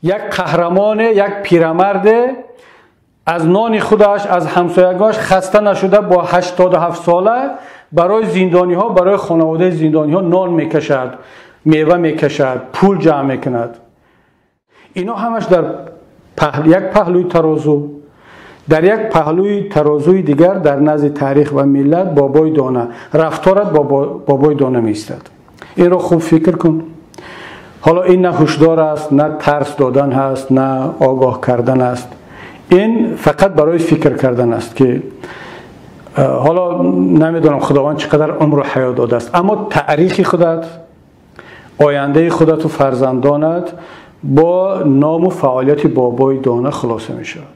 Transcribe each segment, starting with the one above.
Як қаҳрамоне, як пирамарде аз нони худаш, аз ҳамсоягош хаста нашуда бо 87 сола барои зиндониҳо, барои хонаводаи зиндониҳо нон мекашад, мева мекашад, пул ҷамъ мекунад. Ино ҳамаш дар як паҳлӯи тарозу. Дар як паҳлӯи тарозуи дигар дар назди таърих ва миллат бобои дона рафторат бо бобои дона меистад. Инро хуб фикр кун. Ҳоло ин на ҳушдор аст, на тарс додан ҳаст, на огоҳ кардан аст. Ин фақат барои фикр кардан аст, ки ҳоло намедонам Худованд чӣ қадар умру ҳаёт додааст, аммо таърихи худат, ояндаи худату фарзандонат бо ному фаъолияти бобои дона хулоса мешавад.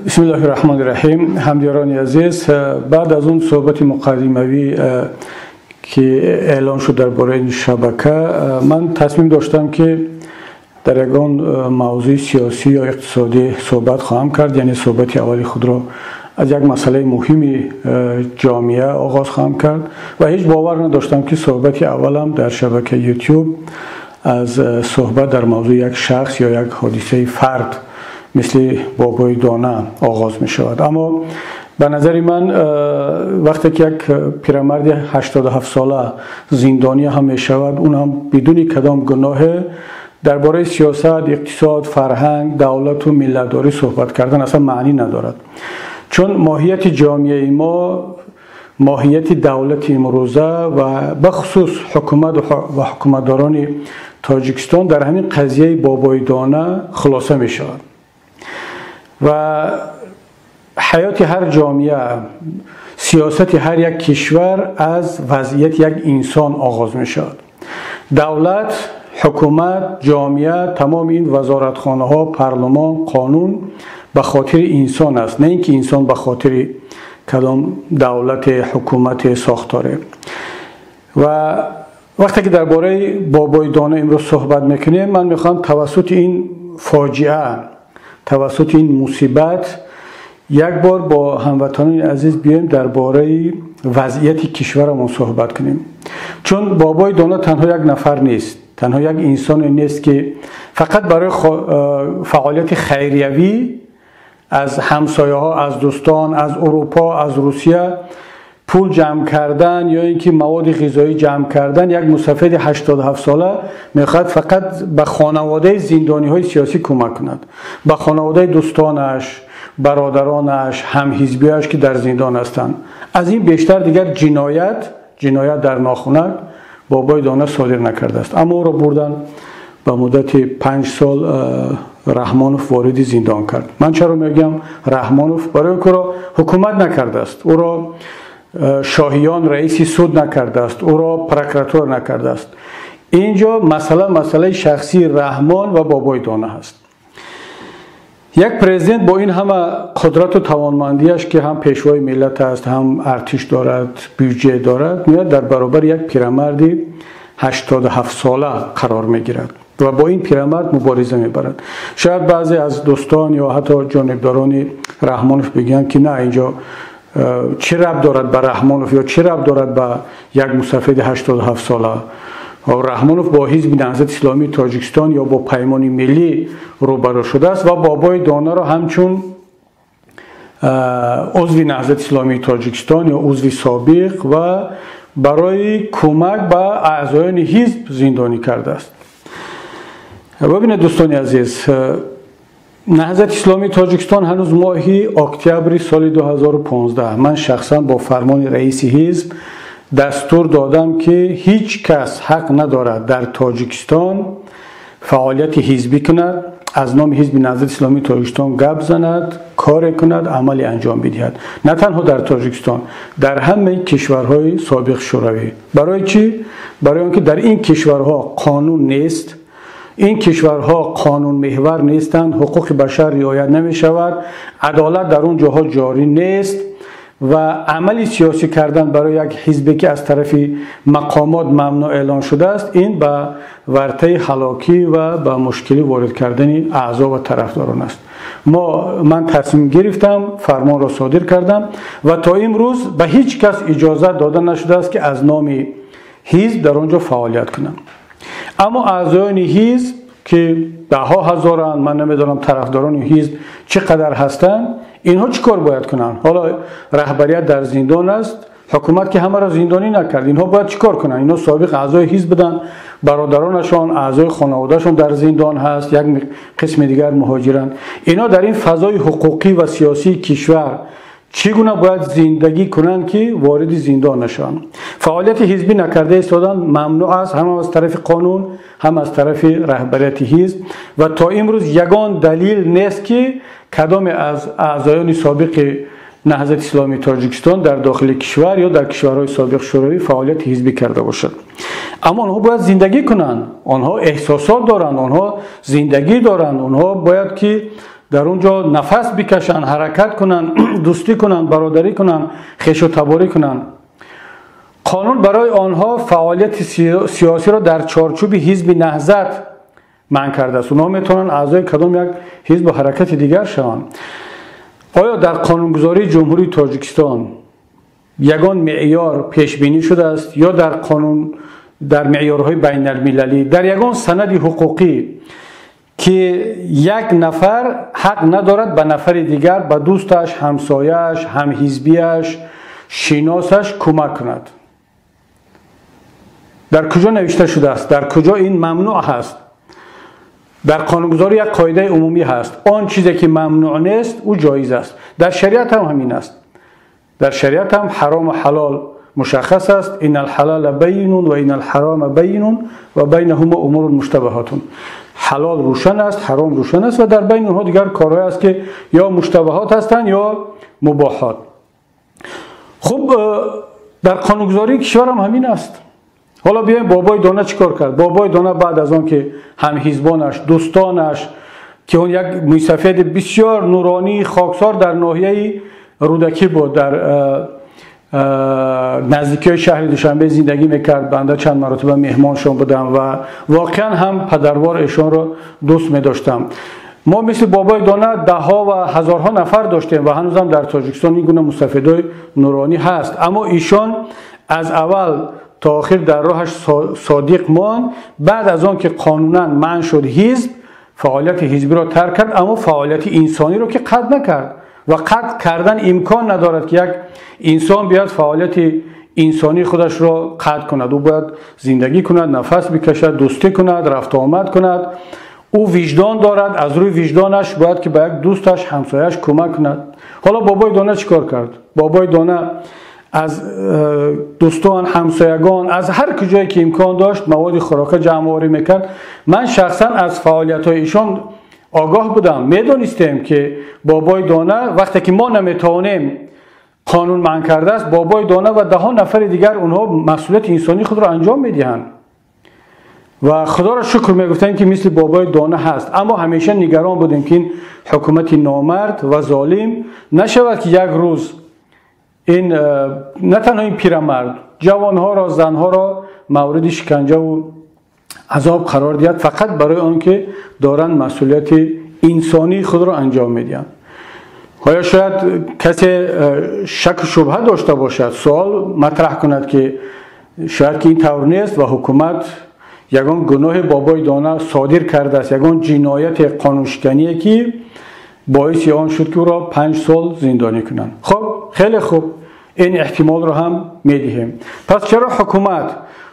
بسم الله الرحمن الرحیم. همدیاران عزیز، بعد از اون صحبت مقدموی که اعلان شد درباره این شبکه، من تصمیم داشتم که در یگان موضوع سیاسی یا اقتصادی صحبت خواهم کرد. یعنی صحبت اولی خود را از یک مسئله مهمی جامعه آغاز خواهم کرد و هیچ باور نداشتم که صحبت اولم در شبکه یوتیوب از صحبت در موضوع یک شخص یا یک حادثه فرد مثل بابای دانه آغاز می شود. اما به نظر من وقتی که یک پیرمرد 87 ساله زندانی هم می شود، اون هم بدون کدام گناه، درباره سیاست، اقتصاد، فرهنگ، دولت و ملتداری صحبت کردن اصلا معنی ندارد. چون ماهیت جامعه ما، ماهیت دولت امروزه و بخصوص حکومت و حکومتداران تاجیکستان در همین قضیه بابای دانه خلاصه می شود. و حیات هر جامعه، سیاست هر یک کشور از وضعیت یک انسان آغاز می شود. دولت، حکومت، جامعه، تمام این وزارتخانه ها، پارلمان، قانون به خاطر انسان است، نه اینکه انسان به خاطر کدام دولت، حکومت ساختاره. و وقتی که درباره بابای دانه امروز صحبت میکنیم، من میخوام توسط این فاجعه، توسط این مصیبت یک بار با هموطنان عزیز بیایم درباره وضعیت کشورمون صحبت کنیم. چون بابای دانه تنها یک نفر نیست، تنها یک انسان نیست که فقط برای فعالیت خیریوی از همسایه ها، از دوستان، از اروپا، از روسیه پول جمع کردن یا اینکه مواد غذایی جمع کردن، یک مسافر 87 ساله میخواد فقط به خانواده زندانی های سیاسی کمک کند، به خانواده دوستانش، برادرانش، همحزبیاش که در زندان هستند. از این بیشتر دیگر جنایت در ناخنک بابای دانه صادر نکرده است. اما او را بردن به مدت 5 سال رحمانوف وارد زندان کرد. من چرا میگم رحمانوف؟ برای اینکه او را حکومت نکرده است، او را شاهیان رئیسی سود نکرده است، او را پرکراتور نکرده است. اینجا مسئله شخصی رحمان و بابای دانه است. یک پرزیدنت با این همه قدرت و توانمندیش که هم پیشوای ملت است، هم ارتش دارد، بودجه دارد، میاد در برابر یک پیرمردی 87 ساله قرار میگیرد و با این پیرمرد مبارزه میبرد. شاید بعضی از دوستان یا حتی جانبداران رحمانوف بگن که نه، اینجا چه ربط دارد به رحمانوف یا چه ربط دارد به یک مسافر 87 ساله؟ رحمانوف با حزب نهضت اسلامی تاجیکستان یا با پیمان ملی روبرو شده است و بابای دانه را همچون عضو نهضت اسلامی تاجیکستان یا عضو سابق و برای کمک به اعضایان حزب زندانی کرده است. ببینید دوستان عزیز، نهضت اسلامی تاجیکستان هنوز ماهی اکتبر سال 2015 من شخصا با فرمان رئیس حزب دستور دادم که هیچ کس حق ندارد در تاجیکستان فعالیت حزبی کند، از نام حزب نهضت اسلامی تاجیکستان گپ زند، کار کند، عملی انجام بدهد. نه تنها در تاجیکستان، در همه کشورهای سابق شوروی. برای چی؟ برای آنکه در این کشورها قانون نیست. Ин кишварҳо қонунмеҳвар нестанд, ҳуқуқи башар риоят намешавад, адолат дар он ҷоҳо ҷорӣ нест ва амали сиёсӣ кардан барои як ҳизбе ки аз тарафи мақомот мамнӯъ эълон шудааст, ин ба вартаи ҳалокӣ ва ба мушкилӣ ворид кардани аъзо ва тарафдорон аст. Ман тасмим гирифтам, фармонро содир кардам ва то имрӯз ба ҳеҷ кас иҷозат дода нашудааст, ки аз номи ҳизб дар он ҷо фаъолият кунам. Аммо аъзоёни ҳизб ки даҳҳо ҳазоранд, ман намедонам тарафдорони ҳизб чӣ қадар ҳастанд, инҳо чӣ кор бояд кунанд? Ҳоло раҳбарият дар зиндон аст, ҳукумат ки ҳамаро зиндонӣ накард, инҳо бояд чӣ кор кунанд? Инҳо собиқ аъзои ҳизб буданд, бародаронашон, аъзои хонаводаашон дар зиндон ҳаст, як қисми дигар муҳоҷиранд. Инҳо дар ин фазои ҳуқуқӣ ва сиёсии кишвар чӣ гуна бояд зиндагӣ кунанд, ки вориди зиндон нашаванд? Фаъолияти ҳизбӣ накарда истодан мамнӯъ аст, ҳам аз тарафи қонун, ҳам аз тарафи раҳбарияти ҳизб ва то имрӯз ягон далил нест, ки кадоме аз аъзоёни собиқи Наҳзати Исломии Тоҷикистон дар дохили кишвар ё дар кишварҳои собиқ Шӯравӣ фаъолияти ҳизбӣ карда бошад. Аммо онҳо бояд зиндагӣ кунанд, онҳо эҳсосот доранд, онҳо зиндагӣ доранд, онҳо бояд ки дар он ҷо нафас бикашанд, ҳаракат кунанд, дӯстӣ кунанд, бародарӣ кунанд, хешу таборӣ кунанд. Қонун барои онҳо фаъолияти сиёсиро дар чорчӯби ҳизби Наҳзат манъ кардааст. Онҳо метавонанд аъзои кадом як ҳизбу ҳаракати дигар шаванд. Оё дар қонунгузории Ҷумҳурии Тоҷикистон ягон меъёр пешбинӣ шудааст ё дар қонун, дар меъёрҳои байналмилалӣ, дар ягон санади ҳуқуқӣ, ки як нафар ҳақ надорад ба нафари дигар, ба дӯсташ, ҳамсояаш, ҳамҳизбияш, шиносаш кӯмак кунад? Дар куҷо навишта шудааст? Дар куҷо ин мамнӯъ ҳаст? Дар қонунгузорӣ як қоидаи умумӣ ҳаст: он чизе ки мамнӯъ нест, ӯ ҷоиз аст. Дар шариат ҳам ҳамин аст. Дар шариат ҳам ҳарому ҳалол мушаххас аст. Ин алҳалала байинун ва ин алҳарома байинун ва байнаҳума умурун муштабаҳотун. Ҳалол рӯшан аст, ҳаром рӯшан аст ва дар байни онҳо дигар корҳое аст, ки ё муштабаҳот ҳастанд, ё мубоҳот. Хуб, дар қонунгузории кишвар ҳам ҳамин аст. Ҳоло биёем, Бобои Дона чӣ кор кард? Бобои Дона баъд аз он ки ҳамҳизбонаш, дӯстонаш, ки он як мӯйсафеди бисёр нуронии хоксор дар ноҳияи Рӯдакӣ буд, дар наздикиҳои шаҳри Душанбе зиндагӣ мекард, банда чанд маротиба меҳмоншон будам ва воқеан ҳам падарвор эшонро дӯст медоштам. Мо мисли Бобои Дона даҳҳо ва ҳазорҳо нафар доштем ва ҳанӯзам дар Тоҷикистон ин гуна мустафидои нуронӣ ҳаст. Аммо эшон аз аввал то охир дар роҳаш содиқ монд. Баъд аз он ки қонунан манъ шуд ҳизб, фаъолияти ҳизбиро тарк кард, аммо фаъолияти инсониро ки қатъ накард ва қатъ кардан имкон надорад, ки як инсон биёяд фаъолияти инсонии худашро қатъ кунад. Ӯ бояд зиндагӣ кунад, нафас бикашад, дӯстӣ кунад, рафту омад кунад. Ӯ виҷдон дорад, аз рӯи виҷдонаш бояд ки ба як дӯсташ, ҳамсояаш кӯмак кунад. Ҳоло Бобои Дона чӣ кор кард? Бобои Дона аз дӯстон, ҳамсоягон, аз ҳар куҷое ки имкон дошт, маводи хӯрока ҷамъоварӣ мекард. Ман шахсан аз фаъолиятҳои эшон огоҳ будам. Медонистем, ки Бобои Дона вақте ки мо наметавонем, қонун манъ кардааст, Бобои Дона ва даҳҳо нафари дигар онҳо масъулияти инсонии худро анҷом медиҳанд ва худоро шукр мегуфтем, ки мисли Бобои Дона ҳаст. Аммо ҳамеша нигарон будем, ки ин ҳукумати номард ва золим нашавад, ки як рӯз ин на танҳо ин пирамард, ҷавонҳоро, занҳоро мавриди шиканҷаву азоб қарор диҳад, фақат барои он ки доранд масъулияти инсонии худро анҷом медиҳанд. Оё шояд касе шаку шубҳа дошта бошад, суол матраҳ кунад, ки шояд ки ин тавр нест ва ҳукумат ягон гуноҳи Бобои Дона содир кардааст, ягон ҷинояти қонуншикание, ки боиси он шуд, ки ӯро 5 сол зиндонӣ кунанд? Хуб, хеле хуб, ин эҳтимолро ҳам медиҳем. Пас чаро ҳукумат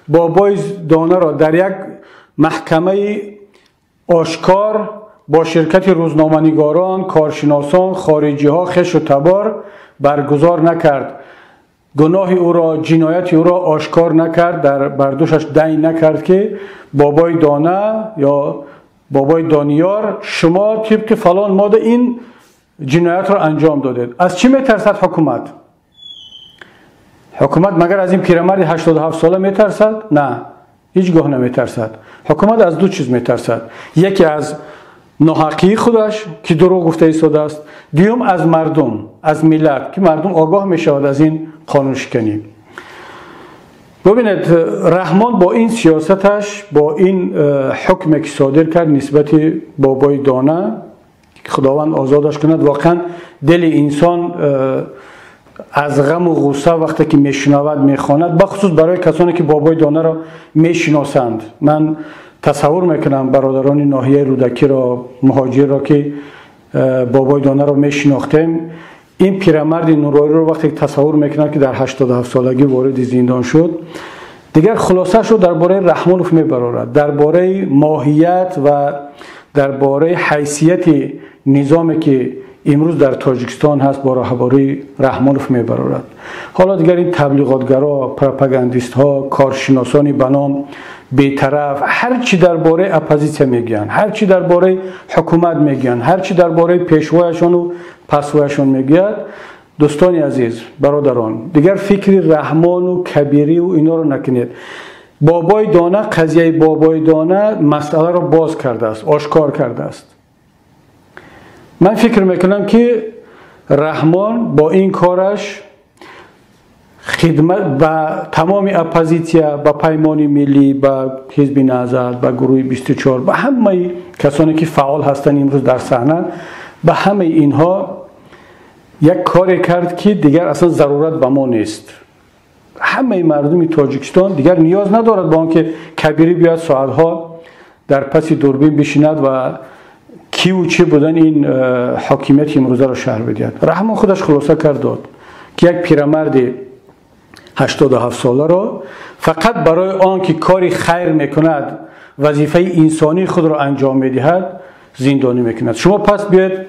Бобои Донаро дар як маҳкамаи ошкор бо ширкати рӯзноманигорон, коршиносон, хориҷиҳо, хешу табор баргузор накард, гуноҳи ӯро, ҷинояти ӯро ошкор накард, дар бардӯшаш дайн накард, ки Бобои Дона ё Бобои Дониёр, шумо тибқи фалон модда ин ҷиноятро анҷом додед? Аз чӣ метарсад ҳукумат? Ҳукумат магар аз ин пирамарди 87 сола метарсад? На. Ҳеҷ гоҳ наметарсад. Ҳукумат аз ду чиз метарсад: яке аз ноҳақии худаш, ки дурӯғ гуфта истодааст, дуюм аз мардум, аз миллат, ки мардум огоҳ мешавад аз ин қонуншиканӣ. Бубинед, Раҳмон бо ин сиёсаташ, бо ин ҳукме ки содир кард нисбати Бобои Дона, Худованд озодаш кунад, воқеан дили инсон аз ғаму ғусса вақте ки мешунавад, мехонад, бахусус барои касоне ки Бобои Донаро мешиносанд. Ман тасаввур мекунам бародарони ноҳияи Рӯдакиро, Муҳоҷирро, ки Бобои Донаро мешинохтем, ин пирамарди нурониро вақте тасаввур мекунанд, ки дар 87 солагӣ вориди зиндон шуд, дигар хулосаашро дар бораи Раҳмонов мебарорад, дар бораи моҳият ва дар бораи ҳайсияти низоме, ки имрӯз дар Тоҷикистон ҳаст, бо роҳбарии Раҳмонов мебарорад. Ҳоло дигар ин таблиғотгаро, пропагандистҳо, коршиносони ба ном бетараф ҳар чӣ дар бораи оппозитсия мегӯянд, ҳар чӣ дар бораи ҳукумат мегӯянд, ҳар чӣ дар бораи пешвояшону пасвояшон мегӯяд, дӯстони азиз, бародарон, дигар фикри Раҳмону Кабириву иноро накунед. Бобои Дона, қазияи Бобои Дона масъаларо боз кардааст, ошкор кардааст. Ман фикр мекунам, ки Раҳмон бо ин кораш хидмат ба тамоми оппозитсия, ба Паймони миллӣ, ба Ҳизби Наҳзат, ба гурӯҳи 24, ба ҳамаи касоне ки фаъол ҳастанд имрӯз дар саҳна, ба ҳамаи инҳо як коре кард, ки дигар аслан зарурат ба мо нест. Ҳамаи мардуми Тоҷикистон дигар ниёз надорад ба он ки Кабирӣ биёяд, соатҳо дар паси дурбин бишинад ва киву чӣ будан ин ҳокимияти имрӯзаро шарҳ бидиҳад. Раҳмон худаш хулоса кард, дод, ки як пирамарди 87 соларо фақат барои он ки кори хайр мекунад, вазифаи инсонии худро анҷом медиҳад, зиндонӣ мекунад. Шумо пас биёед,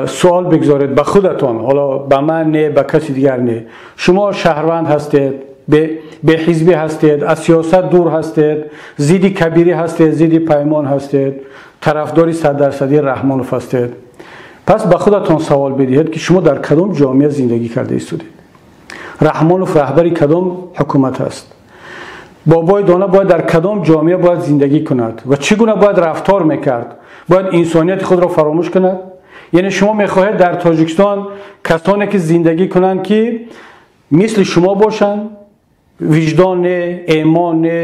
суол бигзоред ба худатон, ҳоло ба ман не, ба каси дигар не. Шумо шаҳрванд ҳастед, беҳизбӣ ҳастед, аз сиёсат дур ҳастед, зидди Кабирӣ ҳастед, зидди Паймон ҳастед, тарафдори саддарсадии Раҳмонов ҳастед. Пас ба худатон савол бидиҳед, ки шумо дар кадом ҷомеа зиндагӣ карда истодед? Раҳмонов раҳбари кадом ҳукумат аст? Бобои Дона бояд дар кадом ҷомеа бояд зиндагӣ кунад ва чӣ гуна бояд рафтор мекард? Бояд инсонияти худро фаромӯш кунад? Яъне шумо мехоҳед дар Тоҷикистон касоне ки зиндагӣ кунанд, ки мисли шумо бошанд: виҷдон не, эмон не,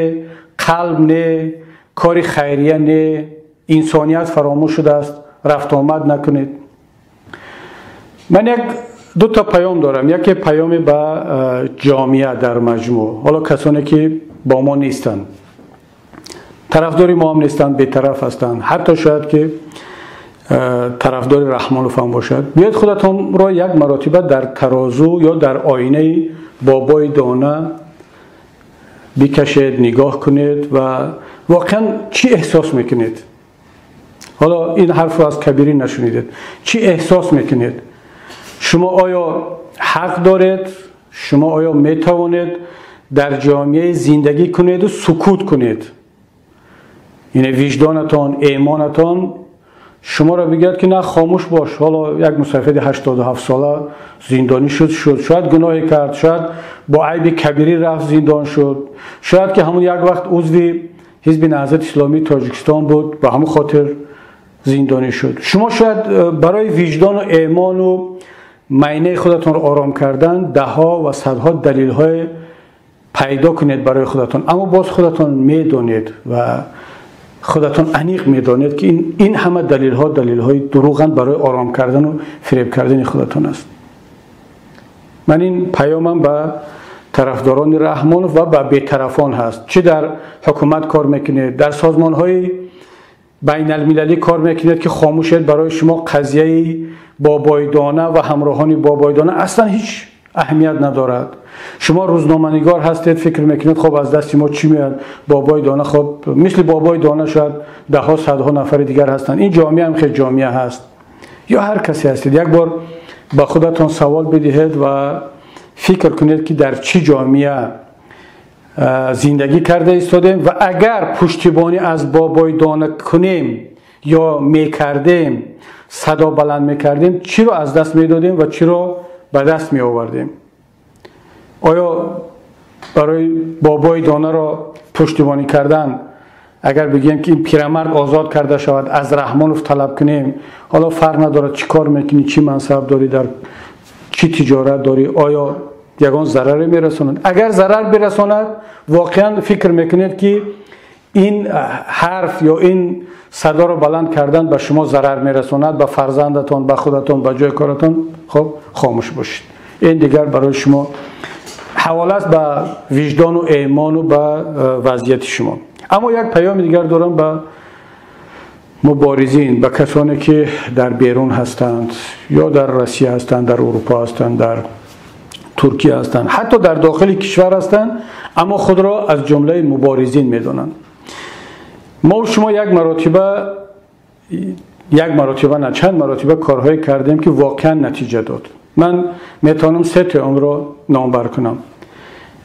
қалб не, кори хайрия не, инсоният фаромӯш шудааст, рафтуомад накунед. Ман як дута паём дорам. Яке паёме ба ҷомеа дар маҷмӯъ, ҳоло касоне ки бо мо нестанд, тарафдори мо ҳам нестанд, бетараф ҳастанд, ҳатто шояд ки тарафдори Раҳмонов ҳам бошад. Биёед, худатонро як маротиба дар тарозу ё дар оинаи Бобои Дона бикашед, нигоҳ кунед ва воқеан чӣ эҳсос мекунед? Ҳоло ин ҳарфро аз Кабирӣ нашунидед. Чӣ эҳсос мекунед? Шумо оё ҳақ доред, шумо оё метавонед дар ҷомеаи зиндагӣ кунеду сукут кунед? Яъне виҷдонатон, эмонатон шуморо бигӯяд, ки на, хомӯш бош, ҳоло як мусафиди 87 сола зиндонӣ шуд, шояд гуноҳе кард, шояд бо айби Кабирӣ рафт зиндон шуд, шояд ки ҳамун як вақт узви Ҳизби Наҳзати Исломии Тоҷикистон буд, ба ҳамун хотир зиндонӣ шуд. Шумо шояд барои виҷдону эмону майнаи худатонро ором кардан даҳҳо ва садҳо далелҳое пайдо кунед барои худатон, аммо боз худатон медонед ва худатон аниқ медонед, ки ин ҳама далелҳо далелҳои дурӯғанд, барои ором кардану фиреб кардани худатон аст. Ман ин паёмам ба тарафдорони Раҳмонов ва ба бетарафон ҳаст. Чӣ дар ҳукумат кор мекунед, дар созмонҳои байналмилалӣ кор мекунед, ки хомӯшед, барои шумо қазияи Бобои Дона ва ҳамроҳони Бобои Дона аслан ҳеҷ аҳамият надорад. Шумо рӯзноманигор ҳастед, фикр мекунед, хоб, аз дасти мо чӣ меояд? Бобои Дона, хоб, мисли Бобои Дона шояд даҳҳо, садҳо нафари дигар ҳастанд, ин ҷомеа ҳам хел ҷомеа ҳаст. Ё ҳар касе ҳастед, як бор ба худатон савол бидиҳед ва фикр кунед, ки дар чӣ ҷомеа зиндагӣ карда истодем ва агар пуштибонӣ аз Бобои Дона кунем ё мекардем, садо баланд мекардем, чиро аз даст медодем ва чиро ба даст меовардем? Оё барои бобои донаро пуштибонӣ кардан, агар бигӯем ки ин пирамард озод карда шавад, аз Раҳмонов талаб кунем, ҳоло фарқ надорад чӣ кор мекунӣ, чӣ мансаб дорӣ, дар чӣ тиҷорат дорӣ, оё ягон зараре мерасонад? Агар зарар бирасонад, воқеан фикр мекунед ки ин ҳарф ё ин садоро баланд кардан ба шумо зарар мерасонад, ба фарзандатон, ба худатон, ба ҷои коратон, хуб хомӯш бошед. Ин дигар барои шумо ҳавола аст ба виҷдону эъмону ба вазъияти шумо. Аммо як паёми дигар дорам ба муборизин, ба касоне ки дар берун ҳастанд, ё дар Россия ҳастанд, дар Урупо ҳастанд, дар Туркия ҳастанд, ҳатто дар дохили кишвар ҳастанд, аммо худро аз ҷумлаи муборизин медонанд. Мо шумо як маротиба на чанд маротиба корҳое кардем ки воқеан натиҷа дод. Ман метавонам се тои онро номбар кунам.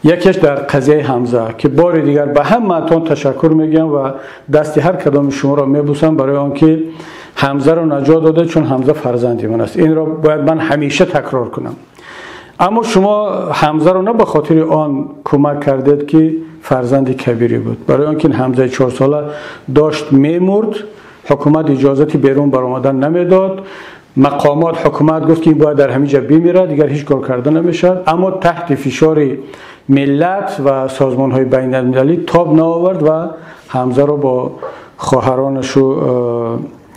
Якеш дар қазияи Ҳамза, ки бори дигар ба ҳамаатон ташаккур мегӯям ва дасти ҳар кадоми шуморо мебусам барои он ки Ҳамзаро наҷот дода, чун Ҳамза фарзанди ман аст. Инро бояд ман ҳамеша такрор кунам. Аммо шумо Ҳамзаро на ба хотири он кӯмак кардед ки фарзанди кабире буд, барои он ки Ҳамзаи 4 сола дошт мемурд, ҳукумат иҷозати берун баромадан намедод, мақомот ҳукумат гуфт ки ин бояд дар ҳамин ҷо бимирад, дигар ҳеҷ кор карда намешавад. Аммо таҳти фишори миллат ва созмонҳои байналмилалӣ тоб наовард ва Ҳамзаро бо хоҳаронашу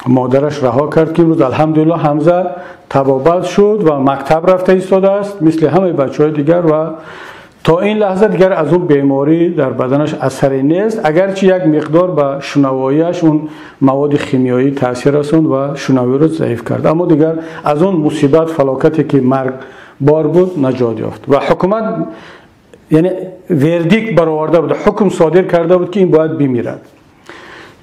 модараш раҳо кард, ки имрӯз алҳамдулиллоҳ Ҳамза табобат шуд ва мактаб рафта истодааст мисли ҳамаи бачаҳои дигар ва то ин лаҳза дигар аз он беморӣ дар баданаш асаре нест, агарчи як миқдор ба шунавоияш он маводи химиёӣ таъсир расонд ва шунавоиро заиф кард, аммо дигар аз он мусибат, фалокате ки маргбор буд, наҷот ёфт. Ва ҳукумат яъне вердикт бароварда буд, ҳукм содир карда буд ки ин бояд бимирад.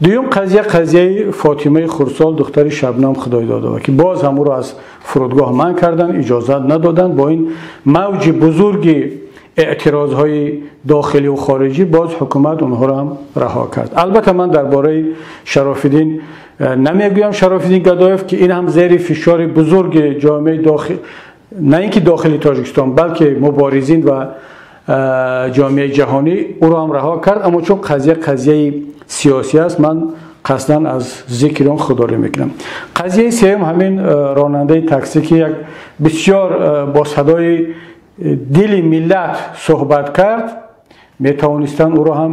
Дуюм қазия, қазияи Фотимаи Хурсол, духтари Шабнам Худойдодова, ки боз ҳам ӯро аз фурудгоҳ манъ карданд, иҷозат надоданд. Бо ин мавҷи бузурги эътирозҳои дохилию хориҷӣ боз ҳукумат онҳоро ҳам раҳо кард. Албатта ман дар бораи Шарофиддин намегӯям, Шарофиддин Гадоев, ки ин ҳам зери фишори бузурги ҷомеаи дохил, на ин ки дохили Тоҷикистон, балки муборизин ва ҷомеаи ҷаҳонӣ ӯро ҳам раҳо кард. Аммо чун қазия қазияи сиёсӣ аст, ман қасдан аз зикри он худдорӣ мекунам. Қазияи сеюм ҳамин ронандаи таксӣ, ки як бисёр бо садои дили миллат суҳбат кард, метавонистанд ӯро ҳам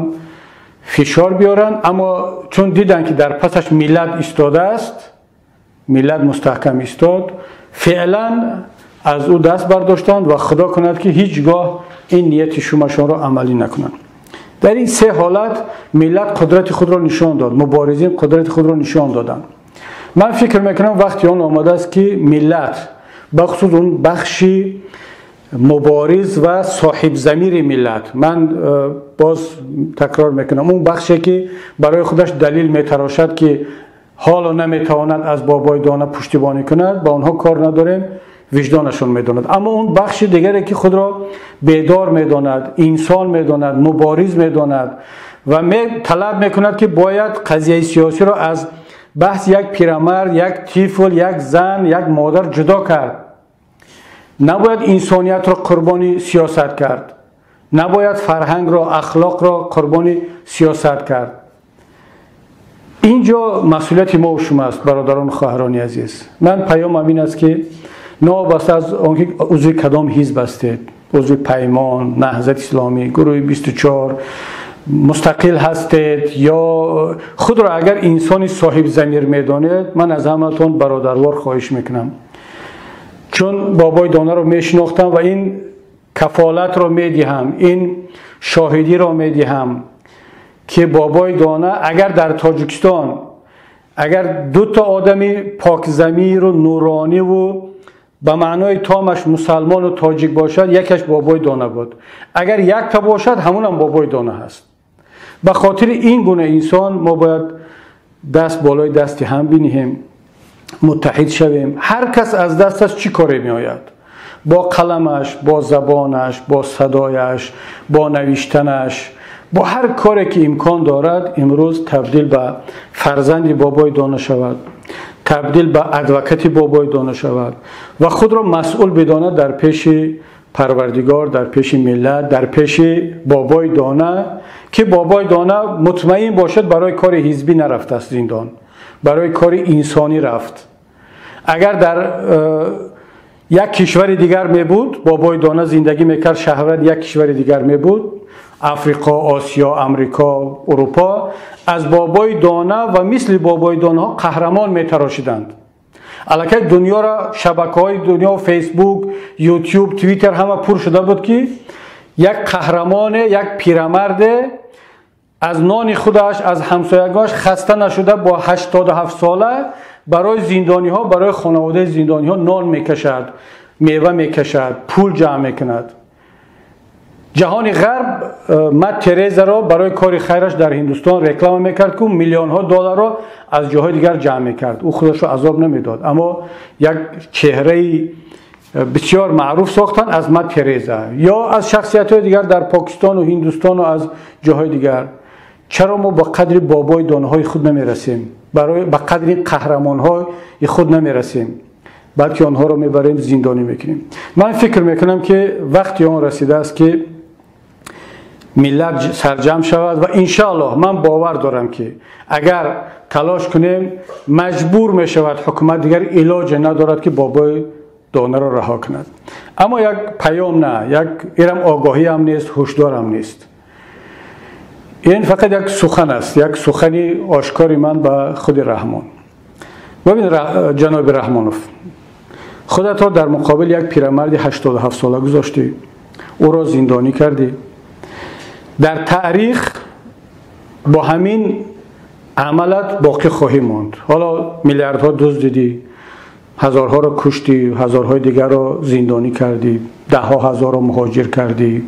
фишор биёранд, аммо чун диданд ки дар пасаш миллат истодааст, миллат мустаҳкам истод, феълан аз ӯ даст бардоштанд ва худо кунад ки ҳеҷ гоҳ ин нияти шумашонро амалӣ накунанд. Дар ин се ҳолат миллат қудрати худро нишон дод, муборизин қудрати худро нишон доданд. Ман фикр мекунам вақти он омадааст ки миллат, бахусус он бахши мубориз ва соҳибзамири миллат, ман боз такрор мекунам, он бахше ки барои худаш далил метарошад ки ҳоло наметавонад аз бобои дона пуштибонӣ кунад, ба онҳо кор надорем, виҷдонашон медонад. Аммо он бахши дигаре ки худро бедор медонад, инсон медонад, мубориз медонад ва талаб мекунад ки бояд қазияи сиёсиро аз баҳси як пирамард, як тифл, як зан, як модар ҷудо кард, набояд инсониятро қурбони сиёсат кард, набояд фарҳангро, ахлоқро қурбони сиёсат кард. Инҷо масъулияти мо шумо аст, бародарону хоҳарони азиз. Ман паёмам ин аст ки новобаста аз он ки узви кадом ҳизб ҳастед, узви Паймон, Наҳзати Исломӣ, гурӯҳи 24, мустақил ҳастед ё худро агар инсони соҳибзамир медонед, ман аз ҳаматон бародарвор хоҳиш мекунам, чун бобои донаро мешинохтам ва ин кафолатро медиҳам, ин шоҳидиро медиҳам ки бобои дона агар дар Тоҷикистон агар дута одами покзамиру нурониву ба маънои томаш мусалмону тоҷик бошад, якаш бобои дона буд. Агар якта бошад, ҳамунам бобои дона ҳаст. Ба хотири ин гуна инсон мо бояд даст болои дасти ҳам биниҳем, муттаҳид шавем. Ҳар кас аз дасташ чӣ коре меояд, бо қаламаш, бо забонаш, бо садояш, бо навиштанаш, бо ҳар коре ки имкон дорад, имрӯз табдил ба фарзанди бобои дона шавад, табдил ба адвокати бобои дона шавад ва худро масъул бидонад дар пеши Парвардигор, дар пеши миллат, дар пеши Бобои Дона, ки Бобои Дона мутмаин бошад барои кори ҳизбӣ нарафтааст зиндон, барои кори инсонӣ рафт. Агар дар як кишвари дигар мебуд, Бобои Дона зиндагӣ мекард, шаҳрванд як кишвари дигар мебуд, Африқо, Осиё, Амрико, Урупо, аз Бобои Дона ва мисли Бобои Донаҳо қаҳрамон метарошиданд. Аллакай дунёро, шабакаҳои дунё, Фейсбук, Ютуб, Твиттер ҳама пур шуда буд, ки як қаҳрамоне, як пирамарде аз нони худаш, аз ҳамсоягош хаста нашуда бо 87 сола барои зиндониҳо, барои хонаводаи зиндониҳо нон мекашад, мева мекашад, пул ҷамъ мекунад. Ҷаҳони ғарб Мад Терезаро барои кори хайраш дар Ҳиндустон реклама мекард, ки миллионҳо долларро аз ҷоҳои дигар ҷамъ мекард. Ӯ худашро азоб намедод, аммо як чеҳраи бисёр маъруф сохтанд аз Мад Тереза ё аз шахсиятҳои дигар дар Покистону Ҳиндустону аз ҷоҳои дигар. Чаро мо ба қадри Бобои Донаҳои худ намерасем? Барои ба қадри қаҳрамонҳои худ намерасем, балки онҳоро мебарем, зиндонӣ мекунем. Ман фикр мекунам, ки вақти он расидааст, ки миллат сарҷамъ шавад ва иншааллоҳ ман бовар дорам, ки агар талош кунем, маҷбур мешавад ҳукумат, дигар илоҷе надорад, ки Бобои Донаро раҳо кунад. Аммо як паём, на як ирам огоҳиам нест, ҳушдорам нест, ин фақат як сухан аст, як сухани ошкори ман ба худи Раҳмон. Бибин, ҷаноби Раҳмонов, худатро дар муқобили як пирамарди 87 сола гузоштӣ, ӯро зиндонӣ кардӣ. Дар таърих бо ҳамин амалат боқӣ хоҳӣ монд. Ҳоло миллиардҳо дуздидӣ, ҳазорҳоро куштӣ, ҳазорҳои дигарро зиндонӣ кардӣ, даҳҳо ҳазорро муҳоҷир кардӣ,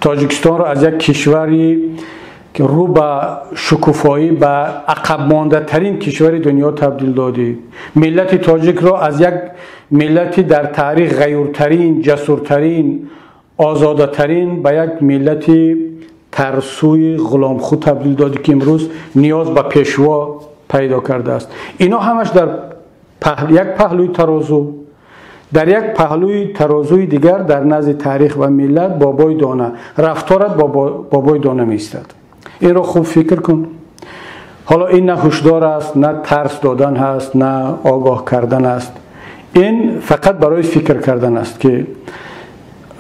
Тоҷикистонро аз як кишвари ки рӯ ба шукуфоӣ ба ақабмондатарин кишвари дунё табдил додӣ, миллати тоҷикро аз як миллати дар таърих ғаюртарин, ҷасуртарин, озодатарин ба як миллати тарсуи ғуломхӯ табдил додӣ, ки имрӯз ниёз ба пешво пайдо кардааст. Ино ҳамаш дар як паҳлӯи тарозу. Дар як паҳлӯи тарозуи дигар, дар назди таърих ва миллат Бобои Дона, рафторат бо Бобои Дона меистад. Инро хуб фикр кун. Ҳоло ин на ҳушдор аст, на тарс додан ҳаст, на огоҳ кардан аст, ин фақат барои фикр кардан аст, ки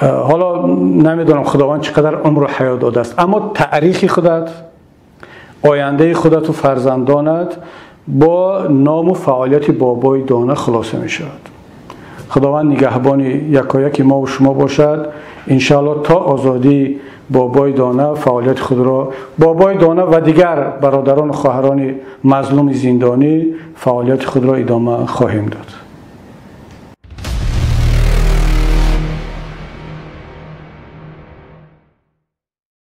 ҳоло намедонам Худованд чӣ қадар умру ҳаёт додааст, аммо таърихи худат, ояндаи худату фарзандонат бо ному фаъолияти Бобои Дона хулоса мешавад. Худованд нигаҳбони якояки мо ва шумо бошад. Иншааллоҳ то озодии Бобои Дона фаъолияти худро, Бобои Дона ва дигар бародарону хоҳарони мазлуми зиндонӣ, фаъолияти худро идома хоҳем дод.